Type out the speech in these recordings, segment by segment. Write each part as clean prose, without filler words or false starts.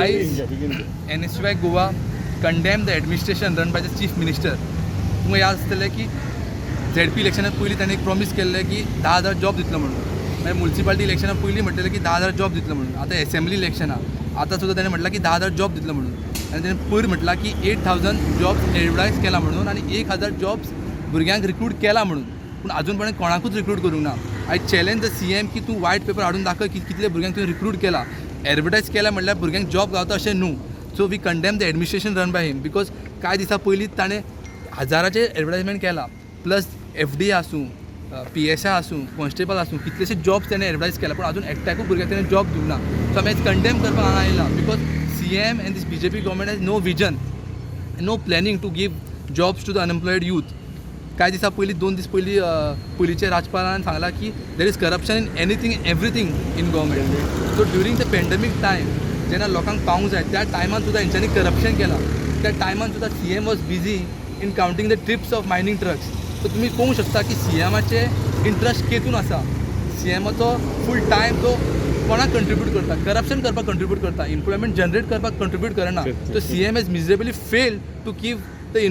आयज NSUI Goa condemn the administration run by the chief minister. तुमकां याद आसतलें की झेडपी इलेक्शना पयलीं ताणें एक प्रॉमीस केल्लें की 10,000 जॉब दितलो म्हणून. मागीर मुन्सिपालिटी इलेक्शना पयलीं म्हणटलें की 10,000 जॉब दितलो म्हणून. आतां एसेंब्ली इलेक्शना आतां सुद्दां ताणें म्हटलां की 10,000 जॉब दितलो म्हणून. आनी ताणें पयर म्हटलां की 8,000 जॉब्स एडवर्टायज केला म्हणून आनी 1,000 जॉब्स भुरग्यांक रिक्रूट केला म्हणून. पूण अजून पर्यंत कोणाकूच रिक्रूट करूंक ना. I challenge the CM की तूं वायट पेपर हाडून दाखय की कितले भुरग्यांक तुवें रिक्रूट केला. एडवर्टायज केला म्हणल्यार भुरग्यांक जॉब गावता अशें न्हू. So we condemn the administration run by him because कांय दिसां पयलीं ताणें हजाराचें एडवर्टायजमेंट केला. प्लस एफडी आसूं, पीएसआय आसूं, कॉन्स्टेबल आसूं, कितलेशे जॉब्स ताणें एडवर्टायज केला, पूण अजून एकट्याकूय भुरग्याक ताणें जॉब दिवंक ना. सो आमी आयज कंडेम करपाक हांगा आयला because CM and this BJP government has no vision, no planning to give jobs to the unemployed youth. कांय दिसां पयलीं, 2 दीस पयलीं, पयलींच्या राज्यपालान सांगलां की there is corruption in anything, everything in government. So during the pandemic time, जेन्ना लोकांक पावूंक जाय, त्या टायमान सुद्दां हेंच्यांनी करप्शन केलां. त्या टायमान सुद्दां CM was busy in counting the trips of mining trucks. So तुमी पळोवंक शकता की सीएमाचे इंट्रस्ट केतून आसा. सीएमाचो फूल टायम तो कोणाक कंट्रिब्यूट करता? करप्शन करपाक कंट्रिब्यूट करता, एम्प्लॉयमेंट जनरेट करपाक कंट्रिब्यूट करना. So CM has miserably fail to give the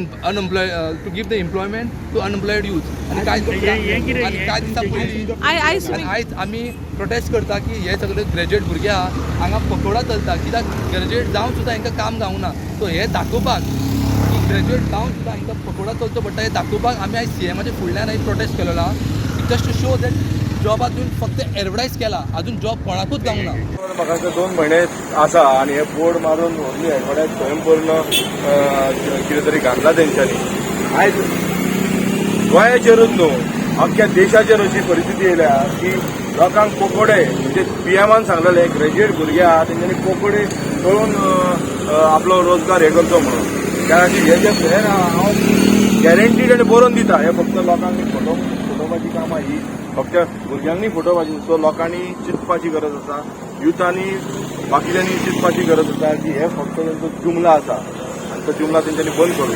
to give the employment to unemployed youth. आनी काय दिसां पयलीं आयज आनी आयज आमी प्रोटेस्ट करता की हे सगळे ग्रॅज्युएट भुरगे आहा, हांगा पकोडा चलता कित्याक? ग्रॅज्युएट जावन सुद्दां हांकां काम गावना. सो हे दाखोवपाक की ग्रॅज्युएट जावन सुद्दां हांकां पकोडा चलचो पडटा, हें दाखोवपाक आमी आयज सीएमाच्या फुडल्यान आयज प्रोटेस्ट केलेलो आहा, just to show that जॉबा तुवें फक्त एडवर्टायज केला, अजून जॉब कोणाकूच गावना. म्हाका दिसता 2 म्हयने आसा आनी हे बोर्ड मारून व्हडली एडवर्टायज स्वयंपूर्ण कितें तरी घातला तेंच्यांनी. आयज गोंयाचेरूच न्हू, अख्ख्या देशाचेर अशी परिस्थिती येयल्या की लोकांक पकोडे, म्हणजे पीएमान सांगलेले, ग्रॅज्युएट भुरगे आहा तेंच्यांनी पकोडे तळून आपलो रोजगार हे करचो म्हणून. त्या खातीर हे जे प्लॅन आहा, हांव गॅरंटीड आनी बरोवन दिता, हे फक्त लोकांक फटोवपाची कामां ही, फक्त भुरग्यांनी फटोवपाची. सो लोकांनी चिंतपाची गरज आसा, युथांनी, बाकीच्यांनी चिंतपाची गरज आसा की हे फक्त तेंचो जुमला आसा आनी तो जुमला तेंच्यांनी बंद करूं.